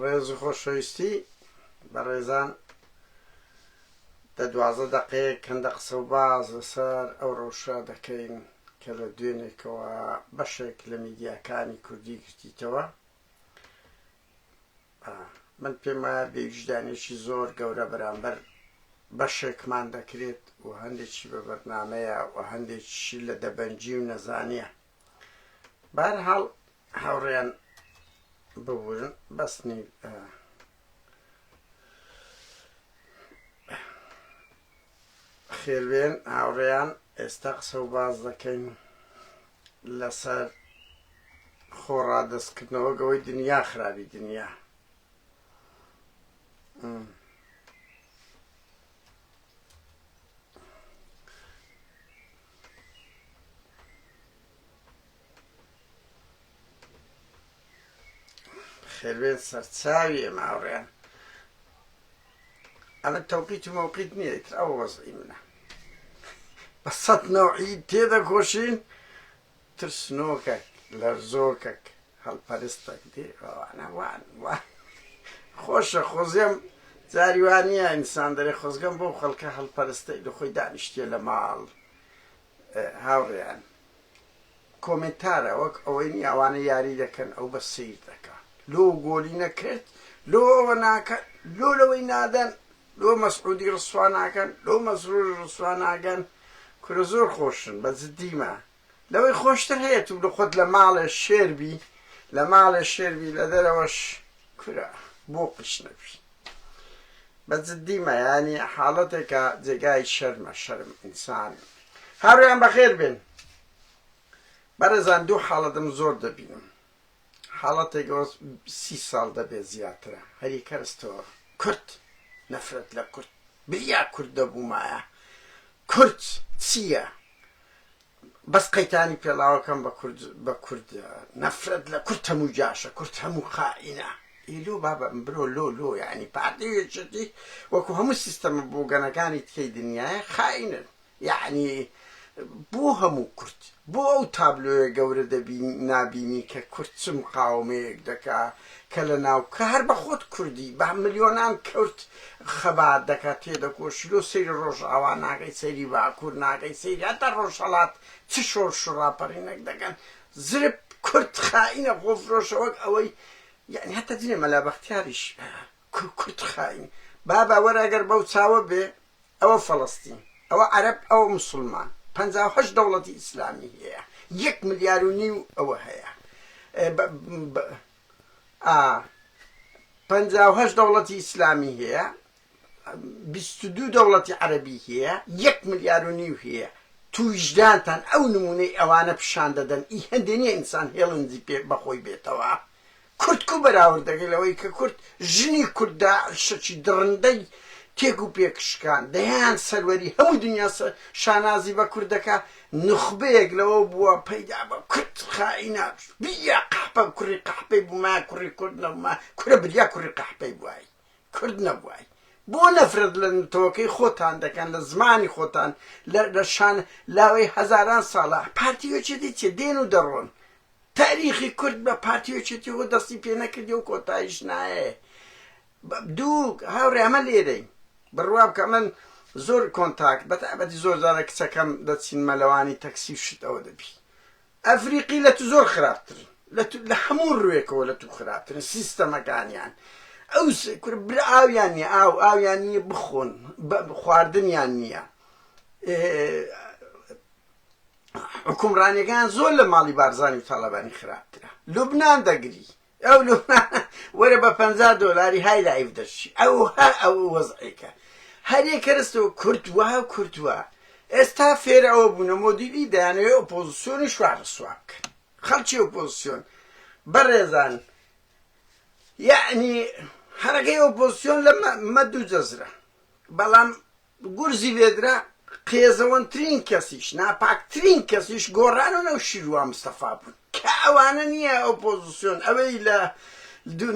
ڕێز و خۆشەویستی بەڕێزان دە 12 دەقەیەک هەندە قسە و باز لەسەر ئەو ڕەوشە دەکەین کە لە دوێنێکەوە بەشێک لە میدیاکانی کوردی گرتیتەوە. من پێم وایە بێویژدانێکی زۆر گەورە بەرامبەر بەشێکمان دەکرێت و هەندێکی بە بەرنامەیە و هەندێکیشی لە دەبەنگی و نەزانیە. بەهەرحاڵ هاوڕێیان ببورن بەس نی خێربێن هاوڕێیان ئێستا قسە و باز دەکەین لەسەر خۆ ڕادەستکردنەوە گەوەی دنیا خرابی دنیا. خێربێن سەرچاوی ئێمە هاوڕێیان ئەمە تەوقیت و مەوقیت نییە ئیتر ئەوە وەزعی منە بە سەد نەوعی تێدەکۆشین ترسنۆکەک لەرزۆکەک هەڵپەرستەک دێ ئەوانە وان وان خۆشە خۆزگەم جاری وا نییە ئینسان دەرێ خۆزگەم بۆ خەڵکە هەڵپەرستەی لە خۆی دانیشتیە لە ماڵ هاوڕێیان کۆمێنتارە وەک ئەوەی نیە ئەوانە یاری دەکەن ئەو بەس سەیر دەکا لۆ گۆلی نەکرد لۆ ئەوە ناکەن لۆ لەوەی نادەن لۆ مەسعودی ڕسوا ناکەن لۆ مەسروری ڕسوا ناکەن کورە زۆر خۆشن بە جدیمە لەوەی خۆشتر هەیە تو لە خۆت لە ماڵێ شێر بی لە ماڵێ شێر بی لە دەرەوەش کورە بۆقیش نەبی بە جدیمە یانی حاڵەتێکە جێگای شەرمە شەرم ئینسان هاوڕێیان بەخێر بێن بەڕێزان دوو حاڵەتم زۆر دەبینم حاڵەتێک ئەوە سی ساڵ دەبێت زیاترە هەری کەرستەوە کورد نەفرەت لە کورد بریا کورد دەبوومایە کورد چییە؟ بەس قەیتانی پێڵاوەکەم بە کورد بە کورد نەفرەت لە کورد هەموو جاشە کورد هەموو خائینە ئی لۆ بابە برۆ لۆ لۆ یانی پارتی و یەکێتی وەکو هەموو سیستەمە بۆگەنەکانی تکەی دنیایە خائینن یەعنی بۆ هەموو کورد بۆ ئەو تابلۆیە گەورە دەبین نابینی کە کورد چ مقاومەیەک دەکا کە لە ناو کە هەر بە خۆت کوردی بە ملیۆنان کورد خەبات دەکا تێدەکۆشی لۆ سەیری ڕۆژئاوا ناکەی سەیری باکوور ناکەی سەیری هەتا ڕۆژهەڵات چ شۆرش و ڕاپەرینێک دەکەن زرپ کورد خائینە خۆفرۆشە وەک ئەوەی یەعنی هەتا جنێ مەلا بەختیاریش کورد خائین بابە وەرە گەر بەو چاوە بێ ئەوە فەڵەستین ئەوە عەرەب ئەوە موسڵمان 58 دەوڵەتی ئیسلامی هەیە یەک ملیار و نیو ئەوە هەیە ئا 58 دەوڵەتی ئیسلامی هەیە 22 دەوڵەتی عەرەبی هەیە یەک ملیار و نیو هەیە تو ویژدانتان ئەو نمونەی ئەوانە پیشان دەدەن ئی هەندێ نییە ئینسان هێڵنجی پێ بەخۆی بێتەوە کورد کو بەراورد دەکەی لەوەی کە کورد ژنی کورد داعشەکی دڕندەی تێک و پێک شکان دەیان سەروەری هەموو دنیا شانازی بە کورد دەکا نوخبەیەک لەوە بووە پەیدا بە کورد خائینە بیا قەحپە کوڕی قەحپەی بوومایە کوڕی کورد نەبووما کورە بریا کوڕی قەحپەی بوای کورد نەبوای بۆ نەفرەت لە نەتەوەکەی خۆتان دەکەن لە زمانی خۆتان لە شان لاوەی هەزاران ساڵە پارتی یەکێتی چیە دێن و دەڕۆن تاریخی کورد بە پارتی و یەکێتیەوە دەستی پێ نەکردی و کۆتاییش نایێ. دوو هاوڕێ ئەمە لێرەین بڕوا بکە من زۆر کۆنتاکت بە تایبەتی زۆر جارە کچەکەم دەچین مەلەوانی تەکسی و شت ئەوە دەبی ئەفریقی لە تو زۆر خراپترن لە تو لە هەموو ڕوێکەوە لە تو خراپترن سیستەمەکانیان ئەو کورە برا ئاویان نییە ئاو ئاویان نییە بخۆن خواردنیان نییە حوکمڕانیەکەیان زۆر لە ماڵی بارزانی و تاڵەبانی خراپترە لوبنان دەگری ئەو لوبنان وەرە بە 50 دۆلاری های لایف دەرچی ئەو ها ئەو وەزعێکە هەرێ کەرستەوە کورد وا کورد وا ئێستا فێرە ئەوە بوونە مۆدیلی دەیانەوێ ئۆپۆزیسیۆنیش وا ڕسوا بکەن خەڵکی ئۆپۆزیسیۆن بەڕێزان یەعنی حەرەکەی ئۆپۆزیسیۆن لە مەد و جەزرە بەڵام گورزی لێدرا، قێزەوەنترین کەسیش، ناپاکترین کەسیش گۆڕان و نەوشیروان مستەفا بوون، کە ئەوانە نییە ئۆپۆزسیۆن، ئەوەی لە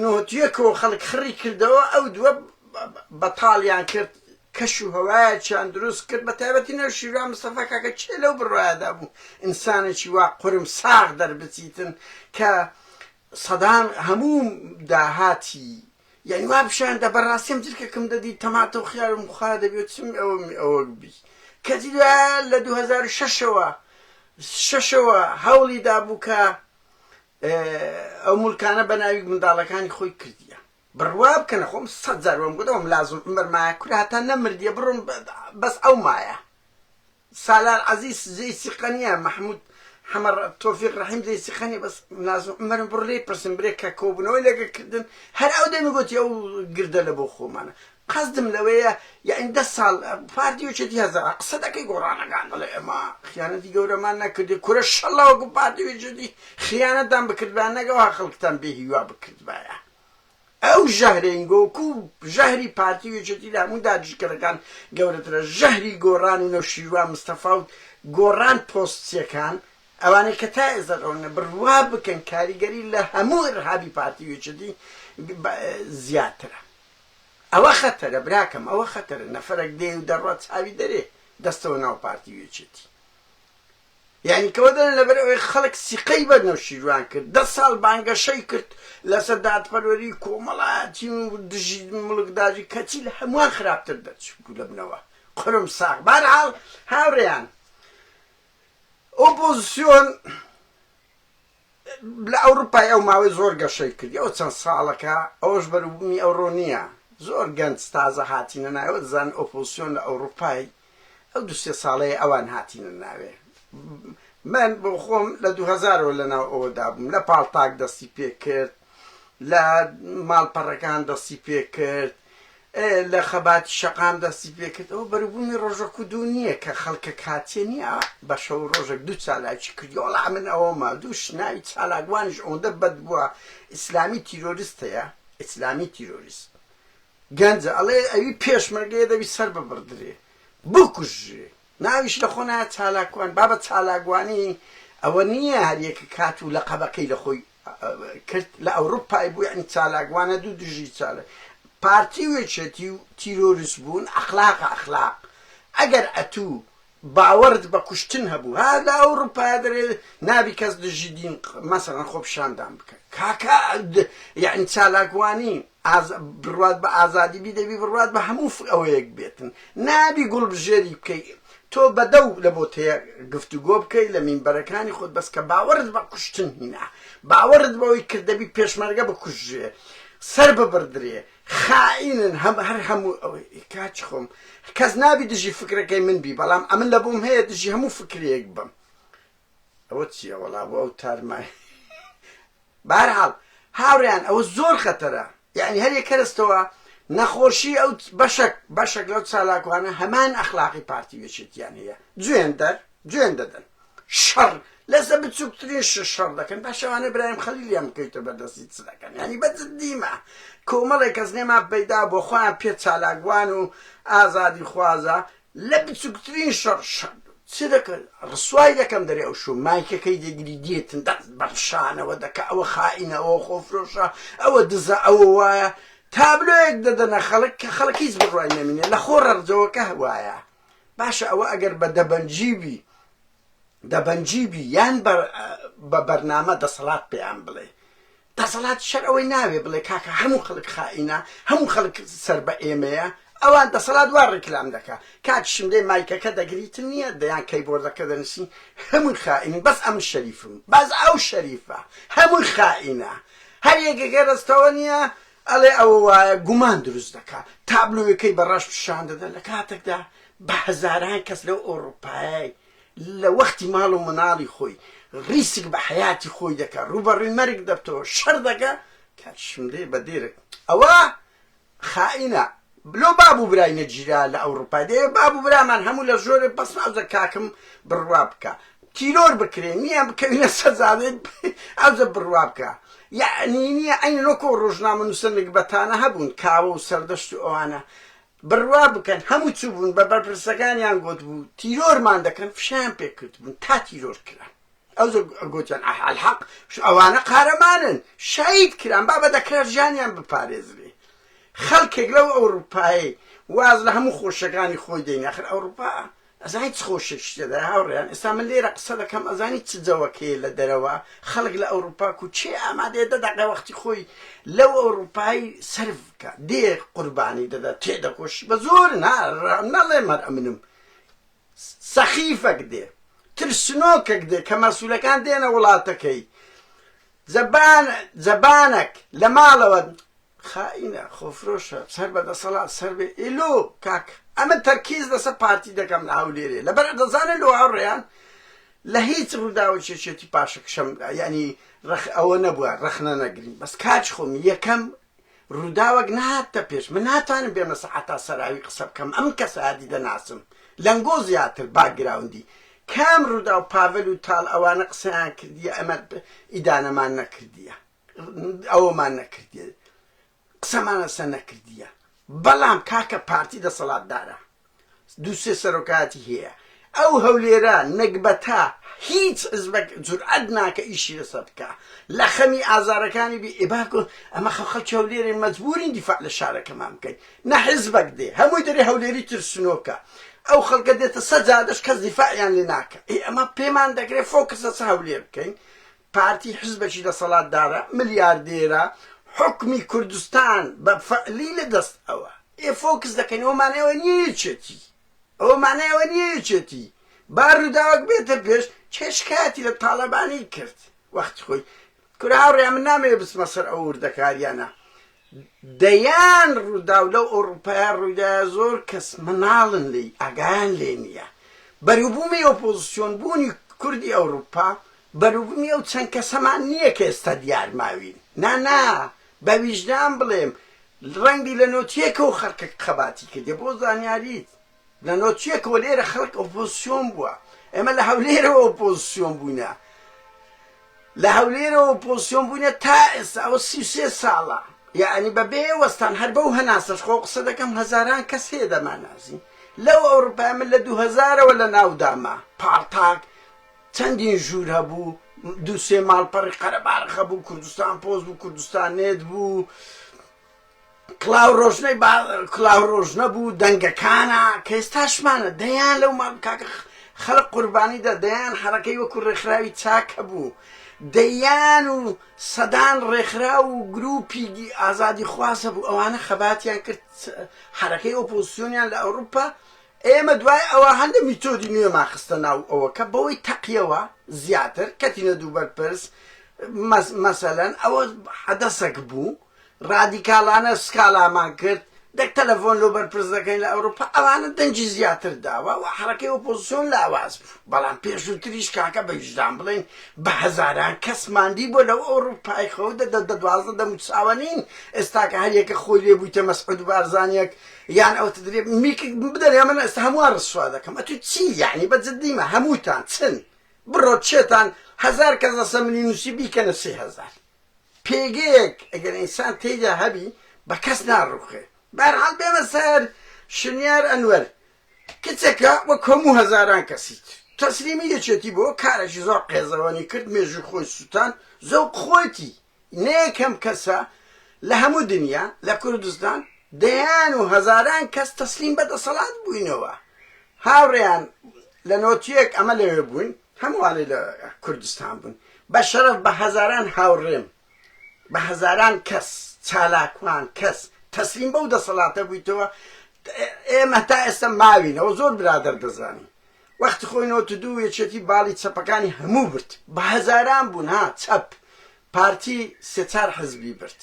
نۆتیەکەوە خەڵک خڕی کردەوە، ئەو دووە بەتاڵیان کرد، کەش و هەوایەکیان دروست کرد، بە تایبەتی نەوشیروان مستەفا کاکە کێ لەو بڕوایەدا بوو ئینسانێکی وا قورم ساغ دەربچیتن کە سەدان هەموو داهاتی. یعنی وا پیشان دە بەڕاستی ئەم جلکەکەم دەدی تەماتە و خیارم خوا دەبێ چم ئەوە ئەوە بی کەچی دوایە لە 2006ەوە شەشەوە هەوڵی دابوو کە ئەو مولکانە بە ناوی منداڵەکانی خۆی کردیە بڕوا بکەنە خۆم سەد جار وەم گوت ئەوم لازم عومەر مایە کورە هەتا نەمردیە بڕۆم بەس ئەو مایە سالار عەزیز جێی سیقە نییە مەحمود حەمە تۆفیق ڕەحیم جێی سیقە نییە بەس نازم عومەرم بڕ لێی پرسم برێ کە کۆبوونەوەی لەگە کردن هەر ئەو دەمی گوتی ئەو گردە لە بۆ خۆمانە قەزدم لەوەیە یعنی 10 ساڵ پارتی یەکێتی هەزار قسە دەکەی گۆڕانەکان دەڵێ ئێمە خیانەتی گەورەمان نەکردی کورە شەڵا وەکو پارتی یەکێتی خیانەتان بکردبایە نەگەوە خەڵکتان بێ هیوا بکردبایە. ئەو ژەهرەی گۆکو ژەهری پارتی و یەکێتی لە هەموو داگیرکەرەکان گەورەترە، ژەهری گۆڕان و نەوشیروان مستەفا و گۆڕان پۆستچیەکان ئەوانەی کە تا ئێستا ئەوەنە بڕوا بکەن کاریگەری لە هەموو ئیرهابی پارتی و یەکێتی زیاترە. ئەوە خەتەرە براکەم ئەوە خەتەرە نەفەرەک دێ و دەڕوا چاوی دەرێ دەستەوە ناو پارتی و یەکێتی. یانی کەوە دەڵێن لەبەر ئەوەی خەڵک سیقەی بە نەوشیروان کرد 10 ساڵ بانگەشەی کرد لەسەر دادپەروەری کۆمەڵایەتی و دژی مڵکداری کەچی لە هەمووان خراپتر دەرچوو لە بنەوە قرم ساغ بارحاڵ هاوڕێیان ئۆپۆزیسیۆن لە ئەوروپای ئەو ماوەی زۆر گەشەی کردی ئەو چەند ساڵەکە ئەوەش بەروبوومی ئەوڕۆ نییە زۆر گەنج تازە هاتینە ناوێ دەزانن ئۆپۆزسیۆن لە ئەوروپای ئەو دوو سێ ساڵەیە ئەوان هاتینە ناوێ من بۆ خۆم لە 2000ەوە لە ناو ئەوەدا بووم لە پاڵتاک دەستی پێ کرد لە ماڵپەڕەکان دەستی پێ کرد لە خەباتی شەقام دەستی پێکرد، ئەوە بەروبوومی ڕۆژەک و دوو نییە کە خەڵکە کاتیە نییە بە شەو و ڕۆژێک دوو چالاکی کردی وەڵا من ئەوەمە دوو شناوی چالاکوانیش ئەوەندە بەد بووە ئیسلامی تیرۆریست هەیە ئیسلامی تیرۆریست گەنجە ئەڵێ ئەوی پێشمەرگەیە دەبی سەر ببڕدرێ بکوژرێ ناویش لە خۆ نایە چالاکوان بابە چالاکوانی ئەوە نییە هەریەکە کات و لەقەبەکەی لە خۆی کرد لە ئەوروپای بوو یعنی چالاکوانە دوو دژی چالە پارتی و یەکێتی و تیرۆریست بوون ئەخلاقە ئەخلاق ئەگەر ئەتوو باوەڕت بە کوشتن هەبوو ها لە ئەوروپا دەرێ نابی کەس دژی دین مەسەڵەن خۆپیشاندان بکە کاکە یعنی چالاکوانی بڕوات بە ئازادی بی دەبی بڕوات بە هەموو ئەوەیەک بێتن نابی گوڵبژێری بکەی تۆ بەدەو لە بۆ تەیە گفتوگۆ بکەی لە مینبەرەکانی خۆت بەس کە باوەڕت بە کوشتن هینا باوەڕت بەوەی کرد دەبی پێشمەرگە بکوژرێ سەر ببڕدرێ خائینن هەم هەر هەموو ئەوەی کاچ خۆم کەس نابی دژی فکرەکەی من بی بەڵام ئەمن لە بۆم هەیە دژی هەموو فکرەیەک بم ئەوە چییە وەڵا بۆ ئەو تارمای بەهەرحاڵ هاوڕێیان ئەوە زۆر خەتەرە یەعنی هەر یەک کەرەستەوە نەخۆشی ئەو بەشەک بەشەک لەو چالاکوانە هەمان ئەخلاقی پارتی و یەکێتیان هەیە جوێن دەر جوێن دەدەن شەڕ لەسە بچووکترین شەڕ دەکەن باشە ئەوانە برایم خەلیلیان بکەویتە بەردەستی چ دەکەن یعنی بە جدیمە کۆمەڵێک کەس نێما پەیدا بۆ خۆیان پێ چالاکوان و ئازادی خوازە لە بچوکترین شەڕ شەڕ چ دەکە ڕسوای دەکەم دەرێ ئەو شۆ مایکەکەی دەگری دێتن دەست بە ڕشانەوە دەکە ئەوە خائینە ئەوە خۆفرۆشە ئەوە دزە ئەوە وایە تابلۆیەک دەدەنە خەڵک کە خەڵک هیچ بڕوای نەمینێ لە خۆ ڕەرجەوەکە وایە باشە ئەوە ئەگەر بە دەبەنجی بی دەبەنجی بی یان بە بەرنامە دەسەڵات پێیان بڵێ دەسەڵات شەر ئەوەی ناوێ بڵێ کاکە هەموو خەڵک خائینە هەموو خەڵک سەر بە ئێمەیە ئەوان دەسەڵات وا ڕیکلام دەکا کاک شملێ مایکەکە دەگریتن نییە دەیان کەیبۆردەکە دەنووسی هەمووی خائینن بەس ئەمن شەریفم بەس ئەو شەریفە هەمووی خائینە هەر یەکێکە ڕستەوە نییە ئەڵێ ئەوە وایە گومان دروست دەکا تابلۆیەکەی بە ڕەش پیشان دەدا لە کاتێکدا بە هەزاران کەس لەو ئەوڕوپایەی لە وەختی ماڵ و مناڵی خۆی ڕیسک بە حەیاتی خۆی دەکا ڕووبەڕووی مەرگ دەبتەوە شەڕ دەکا کاک شملێ بە دێرک ئەوە خائینە لۆ باب و برای نەگیرا لە ئەوڕوپای دەیەوێ باب و برامان هەموو لە ژۆرێ بەس ئەوجە کاکم بڕوا بکە تیرۆر بکرێ نییە بکەوینە سەزاێ ئەوجە بڕوا بکە یەعنی نییە ئەین لۆکۆ ڕۆژنامەنووسە نگبەتانە هەبوون کاوە و سەردەشت و ئەوانە بڕوا بکەن هەموو چووبوون بە بەرپرسەکانیان گۆتبوو تیرۆرمان دەکەن فشەیان پێ کردبوون تا تیرۆر کران ئەوجە گۆتیان ئەه الحق ئەوانە قارەمانن شەهید کران بابە دەکرا ژیانیان بپارێزرێ خەڵکێک لەو ئەوروپایەی واز لە هەموو خۆشیەکانی خۆی دێنی ئەخر ئەوروپا ئەزانی چ خۆشێکی تێدایە هاوڕێیان ئێستا من لێرە قسە دەکەم ئەزانی چ جەوەکەیە لە دەرەوە خەڵک لە ئەوروپا کو کێ ئامادەیە دە دەقە وەختی خۆی لەو ئەوروپای سەرف بکا دێ قوربانی دەدا تێدەکۆشی بە زۆرن ها نەڵێم هەر ئەمنم سەخیفەک دێ ترسنۆکەک دێ کە مەسولەکان دێنە وڵاتەکەی جەبان جەبانەک لە ماڵەوە خائینە خۆفرۆشە سەر بە دەسەڵات سەر بێ ئێ لۆ کاک ئەمن تەرکیز لەسەر پارتی دەکەم لە هەولێرێ لەبەر دەزانن لۆ هاوڕێیان لە هیچ ڕووداوێکی یەکێتی پاشەکشەم یعنی ڕەخ ئەوە نەبووە ڕەخنە نەگرین بەس کاک خۆم یەکەم ڕووداوەک نەهاتە پێش من ناتوانم بێمە سەر عەتا سەراوی قسە بکەم ئەم کەسایەتی دەناسم لەنگۆ زیاتر باکگراوندی کام ڕووداو پاڤل و تاڵ ئەوانە قسەیان کردیە ئەمە ئیدانەمان نەکردیە ئەوەمان نەکردیە قسەمان لەسەر نەکردیە بەڵام کاکە پارتی دەسەڵاتدارە دوو سێ سەرۆکایەتی هەیە ئەو هەولێرە نەگبەتە هیچ حزبەک جورئەت ناکە ئیشی لەسەر بکا لە خەمی ئازارەکانی بی ئێباکۆ ئەمە خە خەڵکی هەولێرین مەجبورین دیفاع لە شارەکەمان بکەین نە حزبەک دێ هەمووی دەرێ هەولێری ترسنۆکە ئەو خەڵکە دێتە سەجادەش کەس دیفاعیان لێ ناکە ئێ ئەمە پێمان دەکرێ فۆکس لەسەر هەولێر بکەین پارتی حزبێکی دەسەڵاتدارە، ملیاردێرە، حوکمی کوردستان بە فعلی لە دەست ئەوە. ئێ فۆکس دەکەین ئەوە مانای ئەوە نییە یەکێتی. ئەوە مانای ئەوە نییە یەکێتی. با رووداوەک بێتە پێش، کێ شکایەتی لە تاڵەبانی کرد وەختی خۆی. کورە هاوڕێیان من نامەوێ بچمە سەر ئەو وردەکاریانە. دەیان ڕووداو لەو ئەوڕوپایە ڕوویدایە زۆر کەس مناڵن لێی ئاگایان لێ نییە. بەروبوومی ئۆپۆزسیۆن بوونی کوردی ئەوڕوپا بەروبوومی ئەو چەند کەسەمان نییە کە ئێستا دیار ماوین. نا نا بە ویژدان بڵێم ڕەنگبی لە نۆتیەکەوە خەڵکەک خەباتی کردیە بۆ زانیاریت لە نۆتیەکەوە لێرە خەڵک ئۆپۆزسیۆن بووە ئێمە لە هەولێرەوە ئۆپۆزسیۆن بووینە لە هەولێرەوە ئۆپۆزسیۆن بووینە تا ئێستا ئەوە 33 ساڵە یەعنی بە بێ وەستان هەر بەو هەناسەش خۆ قسە دەکەم هەزاران کەس هەیە دەمانناسی لەو ئەوروپای من لە 2000ەوە لە ناودامە پاڵتاک چەندین ژوور هەبوو دوو سێ ماڵپەڕی قەرەباڵغ هەبوو کوردستان پۆست بوو کوردستان نێت بوو کڵاو ڕۆژنەی با کڵاو ڕۆژنە بوو دەنگەکانە کە ئێستاشمانە دەیان لەو ماڵ کاکە خەڵک قوربانی دا دەیان حەرەکەی وەکو ڕێکخراوی چاک هەبوو دەیان و سەدان ڕێکخراو و گروپی ئازادی خواز هەبوو ئەوانە خەباتیان کرد حەرەکەی ئۆپۆزسیۆنیان لە ئەوروپا ئێمە دوای ئەوە هەندێک میتۆدی نوێمان خستە ناو ئەوەکە بەوەی تەقیەوە زیاتر کەتینە دوو بەرپرس مەسەلەن ئەوە حەدەسەک بوو ڕادیکاڵانە سکاڵامان کرد، دەک تەلەفۆن لۆ بەرپرس دەکەین لە ئەوروپا، ئەوانە دەنگی زیاتر داوە و حەڕەکەی ئۆپۆزسیۆن لاواز بوو، بەڵام پێشووتریش کاکە بە ویژدان بڵێین بە هەزاران کەسمان دیبووە لەو ئەوروپای خۆ دە دە 12 دەموچاوە نین ئێستاکە هەر یەکە خۆی لێ بوویتە مەسعود بارزانیەک یان ئەوە تدرێ میک بدەنێ من ئێستا هەمووان ڕسوا دەکەم ئەتوو چی یعنی بە جدیمە هەمووتان چن بڕۆ چێتان هەزار کەس لەسەر منی نووسی بیکەنە 3000 پێگەیەک ئەگەر ئینسان تێیدا هەبی بە کەس ناڕوخێ. بەهەرحاڵ بێمە سەر شنیار ئەنوەر، کچەکە وەک هەموو هەزاران کەسی تر تەسلیمی یەکێتی بۆوە، کارێکی زۆر قێزەوەنی کرد، مێژووی خۆی سوتاند، زەوق خۆیتی، نە یەکەم کەسە لە هەموو دنیا لە کوردستان دەیان و هەزاران کەس تەسلیم بە دەسەڵات بووینەوە. هاوڕێیان لە نۆتیەک ئەمە لەوێ بووین، هەمووانی لە کوردستان بوون بە شەرەف بە هەزاران هاوڕێم بە هەزاران کەس چالاکوان کەس تەسلیم بەو دەسەڵاتە بوویتەوە ئێمە تا ئێستا ماوینەوە زۆر برادەر دەزانین وەختی خۆی نۆت دوو یەکێتی باڵی چەپەکانی هەموو برد بە هەزاران بوون ها چەپ پارتی سێ چار حزبی برد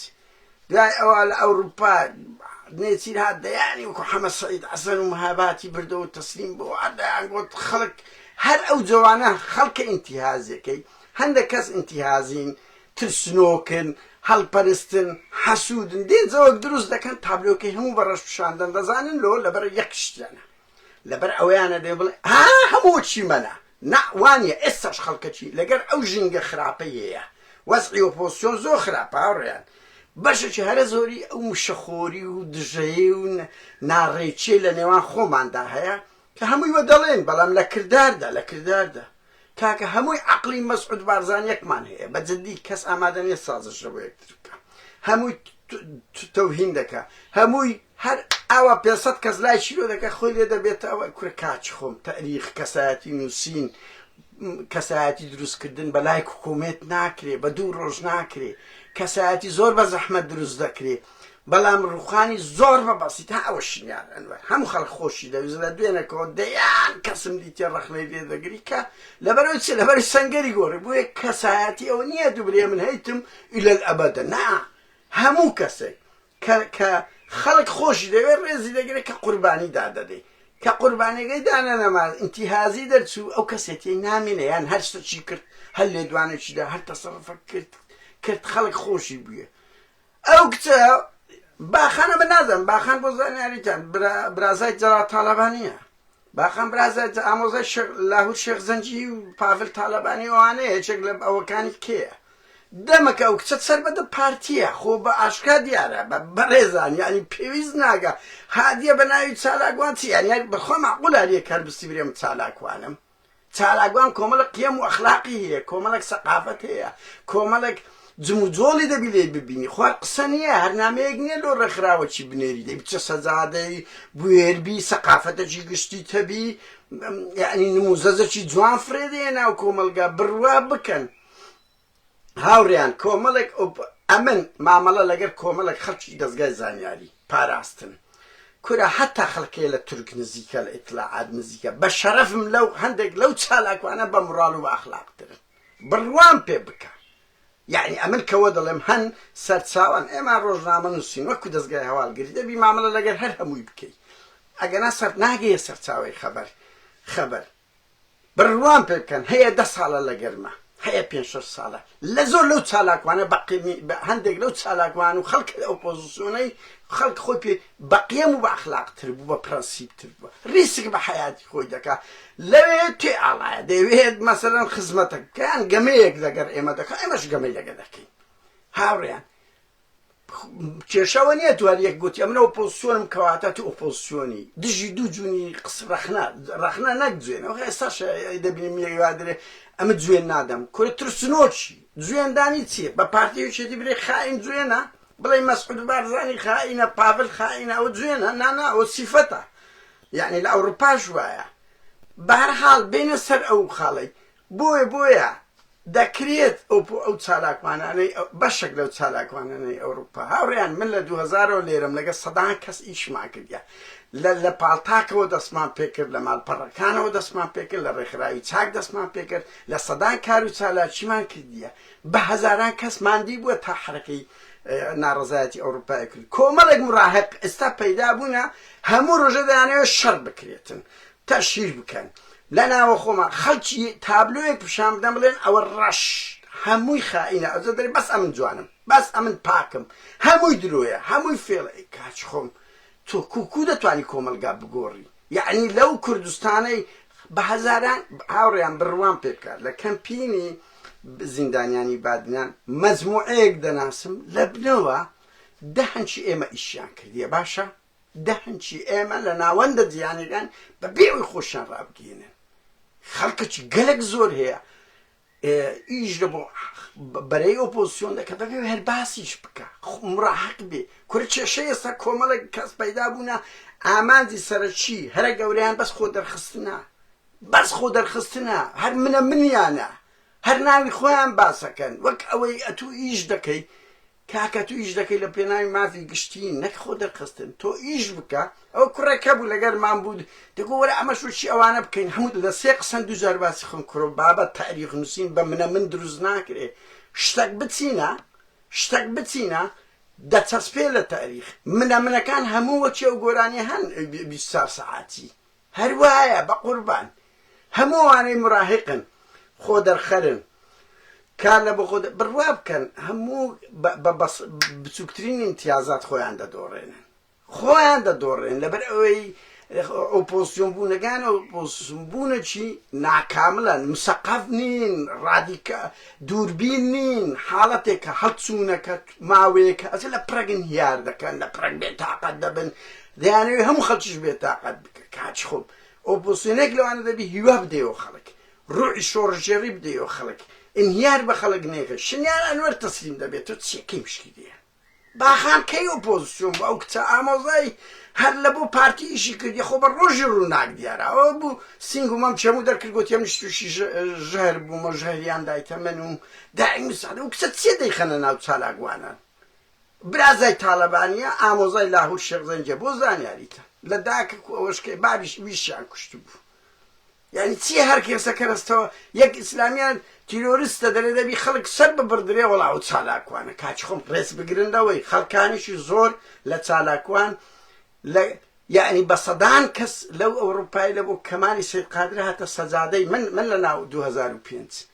دوای ئەوە لە ئەوروپا نێچیر هات دەیانی وەکو حەمە سەعید حەسەن و مهاباتی بردەوە تەسلیم بۆ دەیان گۆت خەڵک هەر ئەو جەوانە خەڵکە ئینتیهازیەکەی هەندێک کەس ئینتیهازین ترسنۆکن هەڵپەرستن حەسوودن دێن جەوەک دروست دەکەن تابلۆکەی هەموو بە ڕەش پیشاندەن دەزانن لۆ لەبەر یەک شتیانە لەبەر ئەوەیانە دێ بڵێ ها هەموو چیمەنە نا وانیە ئێستاش خەڵکەکی لەگەر ئەو ژینگە خراپەی هەیە وەزعی ئۆپۆزسیۆن زۆر خراپە هاوڕێیان بەشێکی هەرە زۆری ئەو مشەخۆری و دژەیی و ناڕێکیەی لە نێوان خۆماندا هەیە کە هەمووی وە دەڵێن بەڵام لە کرداردا لە کرداردا کاکە هەمووی عەقڵی مەسعود بارزانیەکمان هەیە بە جدی کەس ئامادە نیە سازش لە بۆ یەکتر بکا هەمووی. تەوهین دەکا هەمووی هەر ئاوا 500 کەس لای شیرۆ دەکە خۆی لێ دەبێتە ئەوە. کورە کاچ خۆم، تەریخ کەسایەتی نووسین، کەسایەتی دروستکردن بە لایک و comment ناکرێ، بە دوو ڕۆژ ناکرێ. کەسایەتی زۆر بە زەحمەت دروست دەکرێ، بەڵام ڕوخانی زۆر بە بەسیت. ها ئەوە شنیار ئەنوەر هەموو خەڵک خۆشی دەویست. لە دوێنەکەەوە دەیان کەسم دیتێ ڕەخنەی لێ دەگری کە لەبەرەوەی چ لەبەری سەنگەری گۆڕی. بۆیە کەسایەتی ئەوە نییە دوبرێ من هەیتم ئیلەل ئەبەدە، نا، هەموو کەسێک کە کە خەڵک خۆشی دەوێت ڕێزی دەگرێت کە قوربانی دادەدەی، کە قوربانیەکەی دانا نەما ئینتیهازی دەرچوو ئەو کەسێتیەی نامێنێ، یان هەر شتەکی کرد، هەر لێدوانێکی دا، هەر تەسەڕفەک کرد کرد خەڵک خۆشی بووێ. ئەو کچە باخانە من نازانم، باخان بۆ زانیاریتان برازای جەلال تاڵەبانیە، باخان برازای ئامۆزای شێخ لاهور شێخ زەنگی و پاڤل تاڵەبانی ئەوانەیە، یەکێک لە ئەوەکانی کێیە دەمەکە ئەو کچە سەر بە دە پارتیە، خۆ بە ئاشکرا دیارە بە بەڕێزان، یعنی پێویست ناگە هادیە بە ناوی چالاکوان چی، یعنی بەخوا مەعقولە هەریەک هەر بستی برێم چالاکوانم. چالاکوان کۆمەڵێک قیەم و ئەخلاقی هەیە، کۆمەڵێک سەقافەت هەیە، کۆمەڵێک جموجۆڵی دەبی لێی ببینی. خۆ هەر قسە نییە، هەر نامەیەک نییە لۆ ڕێکخراوەکی بنێری، دەی بچە سەجادەی بوێربی، سەقافەتێکی گشتیت هەبی، یعنی نموزەجێکی جوان فڕێ دەیە ناو کۆمەڵگا. بڕوا بکەن هاوڕێیان، کۆمەڵێک ئەمن مامەڵە لەگەر کۆمەڵێک خەڵکی دەزگای زانیاری پاراستن کورە، حەتا خەڵکێ لە تورک نزیکە، لە ئیتلاعات نزیکە، بە شەرەفم لەو هەندێک لەو چالاکوانە بە موڕاڵ و بە ئەخلاقترن، بڕوام پێ بکە. یەعنی ئەمن کەوە دەڵێم هەن سەرچاوەن، ئێمە ڕۆژنامە نووسین وەکو دەزگای هەواڵگری دەبی مامەڵە لەگەر هەر هەمووی بکەی، ئەگەنا سەر ناگەیە سەرچاوەی خەبەر خەبەر. بڕوام پێ بکەن هەیە دە ساڵە لە گەرمە، هەیە پێنج شەش ساڵە، لە زۆر لەو چالاکوانە بە قیمی بە هەندێک لەو چالاکوان و خەڵک ئۆپۆزسیۆنەی خەڵک خۆی پێ بە قیەم و بە ئەخلاق تر بوو، بە پرەنسیپ تر بووە، ریسک بە حەیاتی خۆی دەکا لەوێ تێ ئاڵایە دەیەوێت مەسەلەن خزمەتەک بکا یان گەمەیەک لەگەر ئێمە دەکا، ئێمەش گەمەی لەگەر دەکەین. هاوڕێیان کێشەوە نییە تو هەر یەک گوتی ئەمن ئۆپۆزسیۆنم، کەواتە تو ئۆپۆزسیۆنی دژی دوو جوونی قس ڕەخنە، ڕەخنە نەک جوێن. ئەوە ئێستاش دەبینم یەک وا دەرێ ئەمە جوێن نادەم. کورە ترسنۆکی جوێندانی چییە؟ بە پارتی و یەکێتی برێ خائین جوێنە؟ بڵێ مەسعود بارزانی خائینە، پاڤل خائینە، ئەوە جوێنە؟ نا نا، ئەوە سیفەتە. یعنی لە ئەوروپاش وایە. بەهەرحاڵ بێنە سەر ئەو خاڵەی بۆیە بۆیە دەکرێت ئەو چالاکوانانەی بەشێک لەو چالاکوانانەی ئەوروپا، هاوڕێیان من لە 2000 ەوە لێرەم، لەگەڵ سەدان کەس ئیشمان کردیە، لە لە پاڵتاکەوە دەستمان پێکرد، لە ماڵپەڕەکانەوە دەستمان پێکرد، لە ڕێکخراوی چاک دەستمان پێکرد، لە سەدان کار و چالاکیمان کردیە، بە هەزاران کەس ماندی بووە تا حەرەکەی ناڕەزایەتی ئەوروپای کرد. کۆمەڵێک مراهق ئێستا پەیدا بوونە هەموو ڕۆژە دەیانەوێت شەڕ بکرێتن، تەشهیر بکەن لە ناوە خۆمان، خەڵکی تابلۆیەک پیشان بدەن بڵێن ئەوە ڕەش هەمووی خائینە، ئەوجا دەرێ بەس ئەمن جوانم، بەس ئەمن پاکم، هەمووی درۆیە، هەمووی فێڵە. ئەی کاک خۆم تۆ کوو کوو دەتوانی کۆمەڵگا بگۆڕی؟ یەعنی لەو کوردستانەی بە هەزاران هاوڕێیان بڕوام پێ بکات لە کەمپینی زیندانیانی بادینان مەجموعەیەک دەناسم لە بنەوە دە هەنچی ئێمە ئیشیان کردیە، باشە دەهنچی ئێمە لە ناوەندە جیهانیەکان بە بێ ئەوەی خۆشیان ڕابگەیەنن خەڵکەکی گەلەک زۆر هەیە ئیش لە بۆ بەرەی ئۆپۆزیسیۆن دەکە بەبێ هەر باسیش بکە مراحق بێ. کورە کێشە ئێستا کۆمەڵێک کەس پەیدا بوونە ئامانجی سەرەکی هەرە گەورەیان بەس خۆ دەرخستنە، بەس خۆ دەرخستنە، هەر منە منیانە، هەر ناوی خۆیان باسەکەن وەک ئەوەی ئەتوو ئیش دەکەی. کاکە تو ئیش دەکەی لە پێناوی مافی گشتی نەک خۆ دەرخستن، تۆ ئیش بکە. ئەو کوڕێک هەبوو لەگەرمان بوو دەگو وەرە ئەمەش وەکی ئەوانە بکەین، هەموو لە سێ قسەن دوو جار باسی خۆم. کوڕ بابە تاریخ نووسین بە منە من دروست ناکرێ، شتەک بچینە شتەک بچینە دەچەسپێ لە تاریخ. منە منەکان هەموو وەکی ئەو گۆرانیە هەن 24 سەعاتی هەر وایە بەقوربان. هەموو ئەوانەی مراهقن خۆ دەرخەرن کار لە بۆ خۆ بڕوا بکەن هەموو بە بچووکترین ئیمتیازات خۆیان دەدۆڕێنن، خۆیان دەدۆڕێن لەبەر ئەوەی ئۆپۆزسیۆن بوونەکان ئۆپۆزسیۆن بوونەکی ناکاملن، مسەقەف نین، ڕادیکە دووربین نین، حاڵەتێکە هەڵچوونەکە ماوەیەکە ئەزە لە پڕێک انهیار دەکەن، لە پڕێک بێتاقەت دەبن، دەیانەوێت هەموو خەڵکیش بێتاقەت بکە. کاچ خۆم ئۆپۆزسیۆنێک لەوانە دەبی هیوا بدەیەوە خەڵک، ڕوحی شۆڕشگێڕی بدەیەوە خەڵک، ئینهیار بە خەڵک نەیخە. شنیار ئەنوەر تەسلیم دەبێت، تۆ چیەکەی مشکیلەیە؟ باخان کەی ئۆپۆزسیۆن بوو؟ ئەو کچە ئامۆزای هەر لە بۆ پارتی ئیشی کردی خۆ بە ڕۆژی ڕووناک دیارە ئەوە بوو سینگ و مەم چەموو دەرکرد گۆتی ئەمنیش تووشی ژەهر بوومە ژەهریان دایتە من و دایم سعد ئەو کچە چیە دەیخەنە ناو چالاکوانان برازای تاڵەبانیە ئامۆزای لاهور شێخ زەنگیە بۆ زانیاریتان لە داکک و ئەوەش کە بابیش ویشیان کوشتبوو. یانی چی هەر کەسە کەرەستەوە یەک ئیسلامیان تیرۆرستە دەرێ دەبی خەڵک سەر ببڕدرێ وەڵا ئەو چالاکوانە کاکی خۆم ڕێز بگرن لەوەی خەڵکانیشی زۆر لە چالاکوان لە یعنی بە سەدان کەس لەو ئەوروپای لە بۆ کەمالی سید قادر هاتە سەجادەی من من لە ناو 2005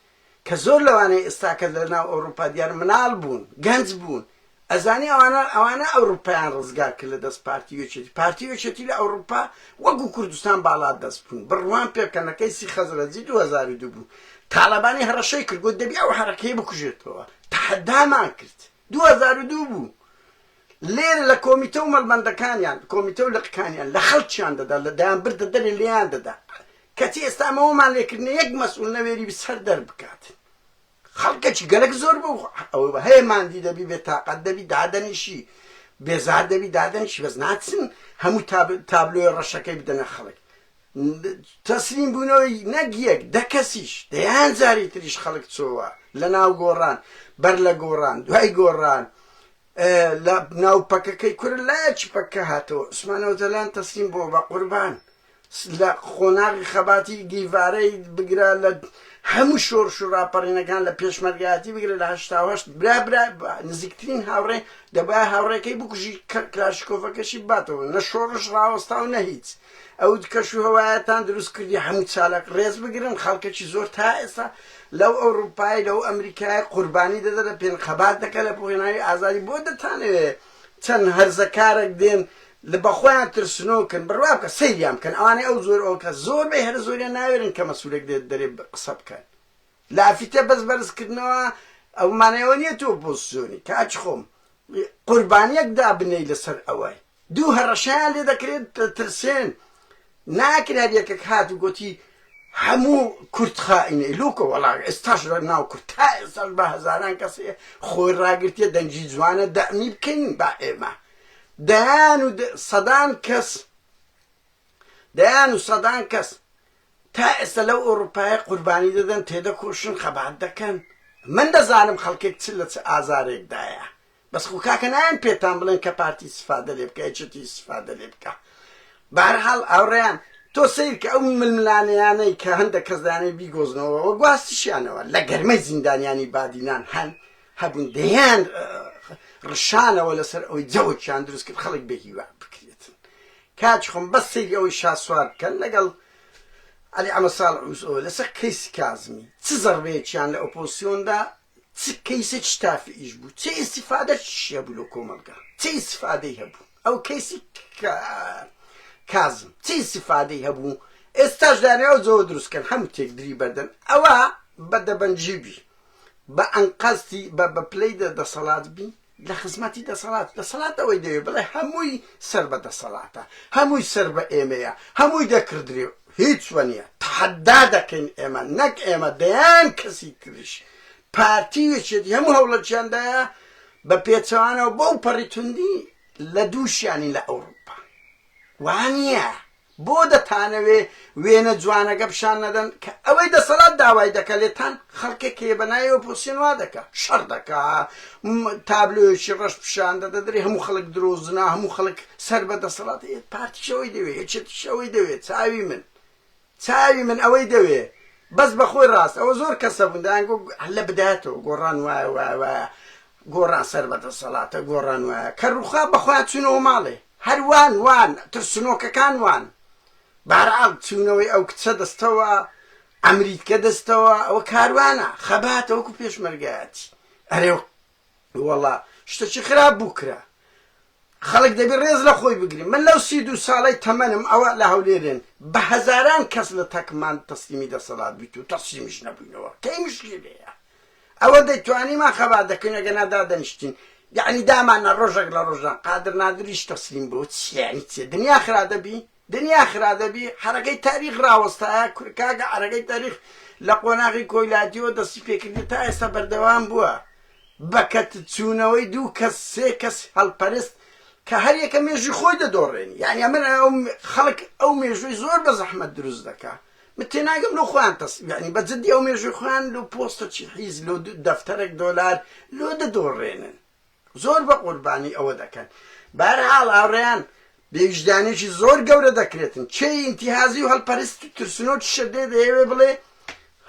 کە زۆر لەوانەیە ئێستاکە لە ناو ئەوروپا دیار مناڵ بوون گەنج بوون ئەزانی ئەوانە ئەوانە ئەوروپایان ڕزگار کرد لە دەست پارتی و یەکێتی پارتی و یەکێتی لە ئەوروپا وەکو کوردستان باڵا دەست بوون بڕوام پێ بکەن لە کەیسی خەزرەجی 2002 بوو تاڵەبانی هەڕەشەی کرد گوت دەبی ئەو حەرەکەی بکوژێتەوە تەحەدامان کرد 2002 بوو لێرە لە کۆمیتە و مەڵبەندەکانیان کۆمیتە و لقکانیان لە خەڵکیان دەدا لە دەیان بردە دەرێ لێیان دەدا کەچی ئێستا ئەمەوەمان لێکردنە یەک مەسئول نەوێری سەر دەربکات خەڵکەکی گەلەک زۆر بوو ئەوە هەیە ماندی دەبی بێ تاقەت دەبی دادەنیشی بێزار دەبی دادەنیشی بەس ناچن هەموو تابلۆی ڕەشەکەی بدەنە خەڵک تەسلیم بوونەوەی نەک یەک دە کەسیش دەیان جاری تریش خەڵک چۆوە لە ناو گۆڕان بەر لە گۆڕان دوای گۆڕان لە ناو پەکەکەی کورە لایەکی پەککە هاتەوە عوسمان ئۆجەلان تەسلیم بۆ بە قوربان لە قۆناغی خەباتی گیڤارەی بگرە لە هەموو شۆڕش و ڕاپەڕینەکان لە پێشمەرگایەتی بگرە لە 88 برا برا نزیکترین هاوڕێ دەبایە هاوڕێکەی بکوژی کلاشکۆفەکەشی باتەوە نە شۆڕش ڕاوەستا و نە هیچ ئەو کەش و هەوایەتان دروست کردی هەموو چالاک ڕێز بگرن خەڵکەکی زۆر تا ئێستا لەو ئەوروپای لەو ئەمریکای قوربانی دەدە لە پێن خەبات دەکە لە پێناوی ئازادی بۆ دەتانەوێ چەند هەرزەکارێک دێن لە بەخۆیان ترسنۆکن بڕوا بکە سەیریان بکەن ئەوانەی ئەو زۆر ئەوکە زۆر بەی هەرە زۆریان ناوێرن کە مەسولێک دێت دەرێ قسە بکەن لافیتە بەس بەرزکردنەوە ئەو مانای ئەوە نییە تۆ ئۆپۆزسیۆنی کاک خۆم قوربانیەک دابنێی لەسەر ئەوەی دوو هەڕەشەیان لێ دەکرێت دەترسێن ناکرێت هەر یەکێک هات و گوتی هەموو کورد خائینە لوکە وەڵا ئێستاش لە ناو کورد تا ئێستاش بە هەزاران کەس هەیە خۆی ڕاگرتیە دەنگی جوانە دەعمی بکەین با ئێمە دەیان و سەدان کەس دەیان و سەدان کەس تا ئێستا لەو ئەوروپایە قوربانی دەدەن تێدەکۆشن خەبات دەکەن من دەزانم خەڵکێک چ لە چ ئازارێکدایە بەس خۆ کاکە نایەن پێتان بڵێن کە پارتی ئیستفادە لێ بکە یەکێتی ئیستفادە لێ بکە بەهەرحاڵ هاوڕێیان تۆ سەیر کە ئەو ململانێیانەی کە هەندێک کەس دەیانەوێت بیگۆزنەوە و گواستیشیانەوە لە گەرمەی زیندانیانی بادینان هەن هەبوون دەیان ڕشانەوە لەسەر ئەوەی جەوەکیان دروست کرد خەڵک بێ هیوا بکرێتن کاک خۆم بەس سەیری ئەوەی شاسوار بکەن لەگەڵ عەلی عەمە ساڵح ئەوە لەسەر کەیسی کازمی چ زەڕبەیەکیان لە ئۆپۆزسیۆندا چ کەیسێکی تافیئیش بوو چ ئیستیفادەکیشی هەبوو لۆ کۆمەڵگا چ ئیستیفادەی هەبوو ئەو کەیسی کازم چ ئیستیفادەی هەبوو ئێستاش دانێ ئەو جەوە دروست کەن هەموو تێکدری بەردەن ئەوە بە دەبەنگی بی بە ئەنقەستی بە بە پلەی دە دەسەڵات بی لە خزمەتی دەسەڵات دەسەڵات ئەوەی دەوێ بڵێ هەمووی سەر بە دەسەڵاتە هەمووی سەر بە ئێمەیە هەمووی دەکڕدرێ هیچ وە نییە تەحەدا دەکەین ئێمە نەک ئێمە دەیان کەسی تریش پارتی و یەکێتی هەموو هەوڵەکیاندایە بە پێچەوانەوە بەو پەڕی توندی لە دووشیانین لە ئەوروپا وانییە بۆ دەتانەوێ وێنە جوانەکە پیشان نەدەن کە ئەوەی دەسەڵات داوای دەکا لێتان خەڵکێک هەیە بە ناوی ئۆپۆزسیۆن وا دەکا شەڕ دەکا تابلۆیەکی ڕەش پیشان دەدە دەرێ هەموو خەڵک درۆزنە هەموو خەڵک سەر بە دەسەڵات پارتیش ئەوەی دەوێ یەکێتیش ئەوەی دەوێ چاوی من چاوی من ئەوەی دەوێ بەس بەخۆی ڕاست ئەوە زۆر کەسە بوون دەیانگۆ لە بدایەتەوە گۆڕان وایە وایە وایە گۆڕان سەر بە دەسەڵاتە گۆڕان وایە کە ڕوخا بەخۆیان چوونەوە ماڵێ هەر وان وان ترسنۆکەکان وان بەهەرحاڵ چوونەوەی ئەو کچە دەستەوە ئەمریکە دەستەوە ئەوە کاروانە خەباتە وەکو پێشمەرگایەتی ئەرێ وەڵا شتەکی خراپ بوو کرا خەڵک دەبی ڕێز لە خۆی بگری من لەو 32 ساڵەی تەمەنم ئەوە لە هەولێرێن بە هەزاران کەس لە تەکمان تەسلیمی دەسەڵات بیت و تەسلیمیش نەبووینەوە کەی مشکیلەیە ئەوە دەیتوانیمان خەبات دەکەین ئەگەر نا دادەنیشتین یەعنی داماننا ڕۆژێک لە ڕۆژان قادر نادریش تەسلیم بوو چ یەعنی چیە دنیا خرا دەبی دنیا خرا دەبی حەرەکەی تاریخ ڕاوەستایە کور کاکە حەرەکەی تاریخ لە قۆناغی کۆیلاتیەوە دەستی پێکردی تا ئێستا بەردەوام بووە. بە کەتچوونەوەی دوو کەس سێ کەس هەڵپەرست کە هەر یەکە مێژووی خۆی دەدۆڕێنی یانی ئەمن ئەو خەڵک ئەو مێژووی زۆر بە زەحمەت دروست دەکا من تێناگەم لۆ خۆیان تەس یانی بە جدی ئەو مێژووی خۆیان لۆ پۆستەکی حیز لۆ دەفتەرێک دۆلار لۆ دەدۆڕێنن زۆر بە قوربانی ئەوە دەکەن بەهەرحاڵ هاوڕێیان بێویژدانێکی زۆر گەورە دەکرێتن کێ ئینتیهازی و هەڵپەرست و ترسنۆکی شەدێ دەیەوێ بڵێ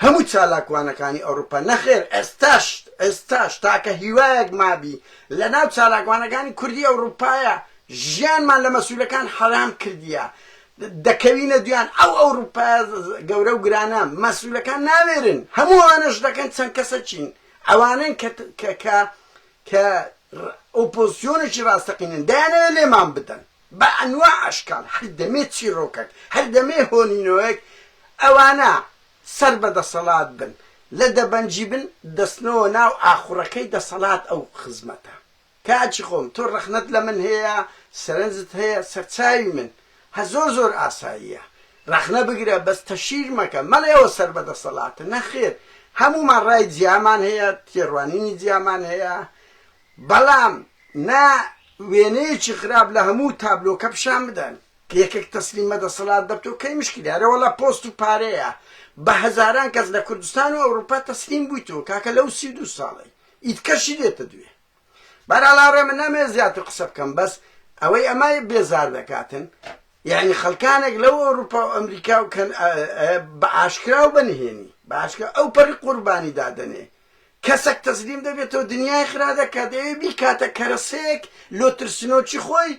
هەموو چالاکوانەکانی ئەوروپا نەخێر ئێستاش ئێستاش تاکە هیوایەک مابی لەناو چالاکوانەکانی کوردی ئەوروپایە ژیانمان لە مەسولەکان حەرام کردیە دەکەوینە دویان ئەو ئەوروپایە گەورە و گرانە مەسولەکان ناوێرن هەموو ئەوانەش دەکەن چەند کەسە چین ئەوانەن کە کە کە کە ئۆپۆزسیۆنێکی ڕاستەقینەن دەیانەوێت لێمان بدەن بە ئەنواع ئەشکال هەر دەمێ چیڕۆکەک هەر دەمێ هۆنینەوەیەک ئەوانە سەر بە دەسەڵات بن لە دەبەنگی بن دەچنەوە ناو ئاخوڕەکەی دەسەڵات ئەو خزمەتە کاکی خۆم تۆ ڕەخنەت لە من هەیە سەرنجت هەیە سەرچاوی من هە زۆر زۆر ئاساییە ڕەخنە بگرە بەس تەشیر مەکە مەڵێ ئەوە سەر بە دەسەڵاتە نەخێر هەموومان ڕای جیامان هەیە تێڕوانینی جیامان هەیە بەڵام نا وێنەیەکی خراپ لە هەموو تابلۆکە پیشان بدەن کە یەکێک تەسلیم بە دەسەڵات دەبتەوە کەی مشکلە ئەرێ وەڵا پۆست و پارەیە بە هەزاران کەس لە کوردستان و ئەوروپا تەسلیم بوویتەوە کاکە لەو 32 ساڵەی ئیتکەشی دێتە دوێ بەرحاڵ هاوڕێ من نامەوێت زیاتر قسە بکەم بەس ئەوەی ئەمە بێزار دەکاتن یعنی خەڵکانێک لەو ئەوروپا و ئەمریکا و کەن بە ئاشکرا و بە نهێنی بە ئاشکرا ئەو پەڕی قوربانی دادەنێ کەسێک تەسلیم دەبێتەوە دنیای خرا دەکات دەیەوێت بیکاتە کەرەسەیەک لۆ ترسنۆکی خۆی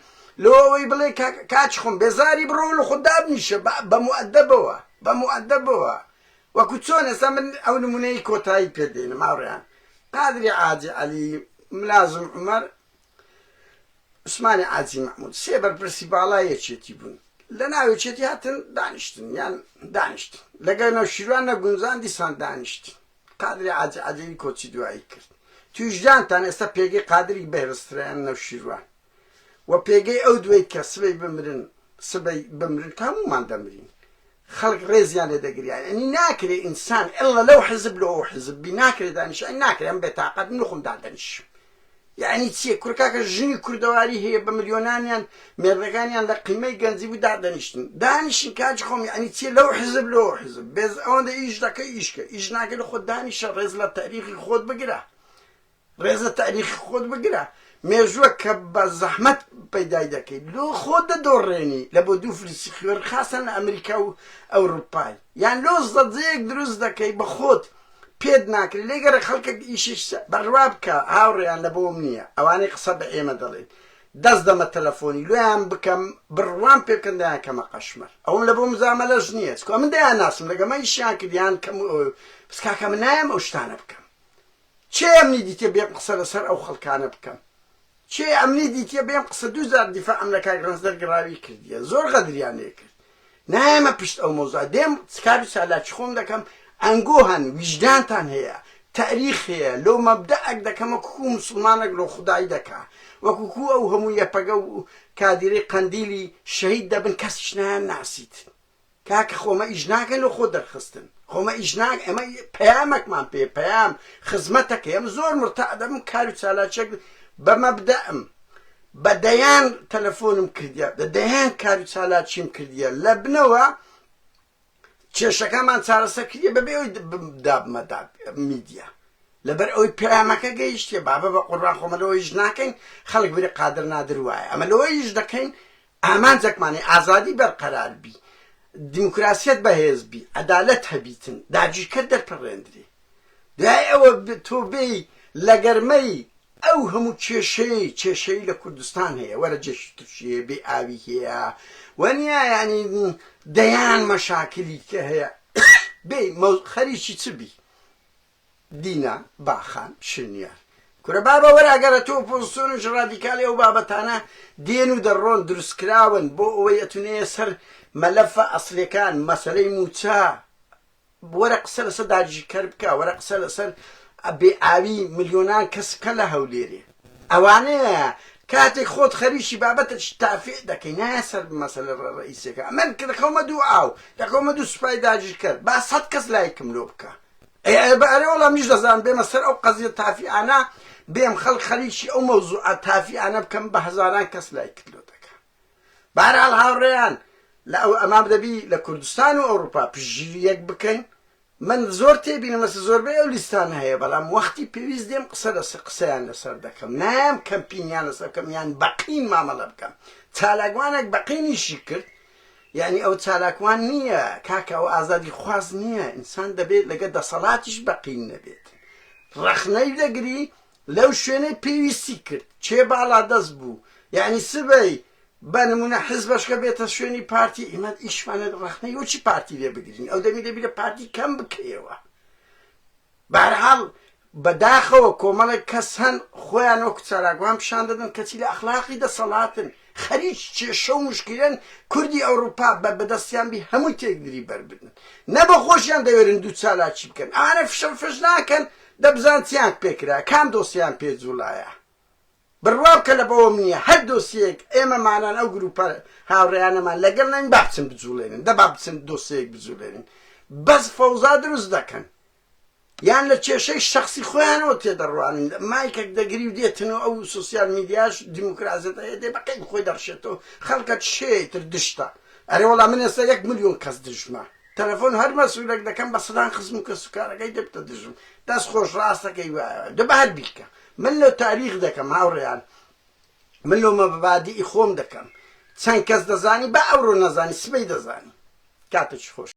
لۆ ئەوەی بڵێ کاچ خۆم بێزاری بڕۆ لە خۆت دابنیشە بە موئەدەبەوە بە موئەدەبەوە وەکو چۆن ئێستا من ئەو نمونەی کۆتایی پێ دێنم هاوڕێیان قادری عاجی عەلی ملازم عومەر عوسمانی عاجی مەحمود سێ بەرپرسی باڵای یەکێتی بوون لە ناو یەکێتی هاتن دانیشتن یان دانیشتن لەگەڵ نەوشیروان نەگونجان دیسان دانیشتن قادری عاجی عەلی کۆچی دوایی کرد تویژدانتان ئێستا پێگەی قادری بەهرسترە یان نەوشیروان و پێگەی ئەو دوێی کە سبەی بمرن سبەی بمرن کە هەموومان دەمرین خەڵک ڕێزیان لێ دەگریا یعنی ناکرێ ئینسان ئللا لەو حزب لۆ ئەو حزب بی ناکرێ دانیش ئەی ناکرێ ئەم بێتاقەت من خۆم دادەنیشم یعنی چییە کورە کاکە ژنی کوردەواری هەیە بە ملیۆنانیان مێردەکانیان لە قیمەی گەنجی بوو دادەنیشتن دانیشن کاکی خۆم یعنی چییە لەو حزب لۆ ئەو حزب بێز ئەوەندە ئیش دەکەی ئیشکە ئیش ناکەی لە خۆت دانیشە ڕێز لە تاریخی خۆت بگرە ڕێز لە تاریخی خۆت بگرە، مێژووە کە بە زەحمەت پەیدای دەکەی لۆ خۆت دەدۆڕێنی لە بۆ دوو فلسی خوێڕ خاسەن لە ئەمریکا و ئەوروپای یان لۆ زەجەیەک دروست دەکەی بە خۆت پێت ناکرێ لێگەڕێ خەڵکێک ئیشیش بڕوا بکە هاوڕێیان لە بۆم نییە ئەوانەی قسە بە ئێمە دەڵێن دەست دەمە تەلەفۆنی لۆیان بکەم بڕوام پێ بکەن دەیان کەمە قەشمەر ئەوم لە بۆ مزامەلەش نییە چکۆ من دەیان ناسم لەگەمە ئیشیان کرد یان کەم بس کاکە من نایەم ئەو شتانە بکەم کێ ئەمنی دیتیە بێم قسە لەسەر ئەو خەڵکانە بکەم؟ کێ ئەمنی دیتیە بێم قسە دوو جار دیفاعم لە کاک ڕەنجدەر گڕاوی کردیە زۆر غەدریان لێ کرد نایەمە پشت ئەو مەوزوعە دێم کار و چالاکی خۆم دەکەم ئەنگۆ هەن ویژدانتان هەیە تاریخ هەیە لۆ مەبدەئەک دەکەم وەکو موسڵمانەک لۆ خودای دەکا وەکو کو ئەو هەموو یەپەگە و کادیرەی قەندیلی شەهید دەبن کەسیش نایان ناسیت کاکە خۆمە ئیش ناکەین لۆ خۆ دەرخستن خۆمە ئیش ناک ئەمە پەیامەکمان پێ پەیام خزمەتەکەی ئەم زۆر مرتاح دەبم کار و چالاکیەک بە مەبدەئم بە دەیان تەلەفۆنم کردیە بە دەیان کار و چالاکیم کردیە لە بنەوە کێشەکەمان چارەسەر کردیە بەبێ ئەوەی دابمە میدیا لەبەر ئەوەی پەیامەکە گەیشتیە بابە بە قوربان خۆمە لەوە ئیش ناکەین خەڵک برێ قادر نادر وایە ئەمە لەوە ئیش دەکەین ئامانجەکمانێ ئازادی بەرقەرار بی، دیموکراسیەت بەهێز بی، عەدالەت هەبیتن، داگیرکەر دەرپەڕێندرێ. دوای ئەوە تۆ بێی لە گەرمەی ئەو هەموو کێشەیەی کێشەی لە کوردستان هەیە، وەرە جێشی تورکی هەیە، بێ ئاوی هەیە، وەنیە یانی دەیان مەشاکلی کە هەیە، بێی خەریکی چ بی؟ دینا باخان شنیار. کورە بابە وەرە ئەگەر ئەتۆ ئۆپۆزسیۆنێکی ڕادیکالی ئەو بابەتانە دێن و دەڕۆن دروستکراون بۆ ئەوەی ئەتونێیە سەر مەلەفە ئەسڵیەکان مەسەلەی موچە وەرە قسە لەسەر داگیرکەر بکە وەرە قسە لەسەر بێ ئاوی ملیۆنان کەس بکە لە هەولێرێ ئەوانەیە کاتێک خۆت خەریکی بابەتێکی تافیع دەکەی نایە سەر مەسەلە ڕەئیسیەکە ئەمن دەکەومە دوو ئاو دەکەومە دوو سوپای داگیرکەر با سەد کەس لایکم لۆ بکە ئەی ئەرێ وەڵا منیش دەزانم بێمە سەر ئەو قەزیە تافیعانە. بێم خەڵک خەریکی ئەو مەوزوعە تافیانە بکەم بە هەزاران کەس لایکت لۆ دەکا. بەهەرحاڵ هاوڕێیان لە ئەو ئەمام دەبی لە کوردستان و ئەوڕوپا پشتگیری یەک بکەین من زۆر تێبینم ئەسە زۆربەی ئەو لیستانە هەیە بەڵام وەختی پێویست دێم قسە لەسەر قسەیان لەسەر دەکەم نایەم کەمپینیان لەسەر بکەم یان بەقین مامەڵە بکەم چالاکوانێک بەقینیشی کرد یعنی ئەو چالاکوان نییە کاکە ئەو ئازادی خواز نییە ئینسان دەبێت لەگە دەسەڵاتیش بەقین نەبێت ڕەخنەی دەگری لەو شوێنەی پێویستی کرد کێ باڵادەست بوو یعنی سبەی بە نمونە حزبەشکە بێتە شوێنی پارتی ئیمە ئیشمانە ڕەخنەی وەچی پارتی لێ بگرین ئەو دەمی دەبی لە پارتی کەم بکەیەوە بەهەرحاڵ بەداخەوە کۆمەڵێک کەس هەن خۆیان وەکو چالاکوان پیشان دەدەن کەچی لە ئەخلاقی دەسەڵاتن خەریک کێشە و مشکلەن کوردی ئەوروپا بە بەدەستیان بی هەمووی تێکدری بەربدن نە بە خۆشیان دەوێرن دوو چالاکی بکەن ئەوانە فشە فش ناکەن دەبزان چیان پێکرا کام دۆسیان پێ جوڵایە بڕوا بکە لە بەوەم نییە هەر دۆسیەیەک ئێمەمانان ئەو گروپە هاوڕێیانەمان لەگەڵ نین با بچن بجوڵێنن دە با بچن دۆسیەیەک بجوڵێنن بەس فەوزا دروست دەکەن یان لە کێشەی شخصی خۆیانەوە تێدەڕوانن مایکێک دەگری و دێتن و ئەو سوسیال میدیاش دیموکراسیەت هەیە دێ بەقەی خۆی دەڕشێتەوە خەڵکە شێتر دشتە ئەرێ وەڵا من ئێستا 1 ملیۆن کەس دژمە تەلەفۆن هەر مەسئولێک دەکەم بە سەدان خزم و کەسوکارەکەی دەبتە دژم دەست خۆش ڕاستەکەی وایە دە بە هەر بیکە من لۆ تاریخ دەکەم هاوڕێیان من لۆ مەبادیئی خۆم دەکەم چەند کەس دەزانی با ئەوڕۆ نەزانی سبەی دەزانی کاتێکی خۆش.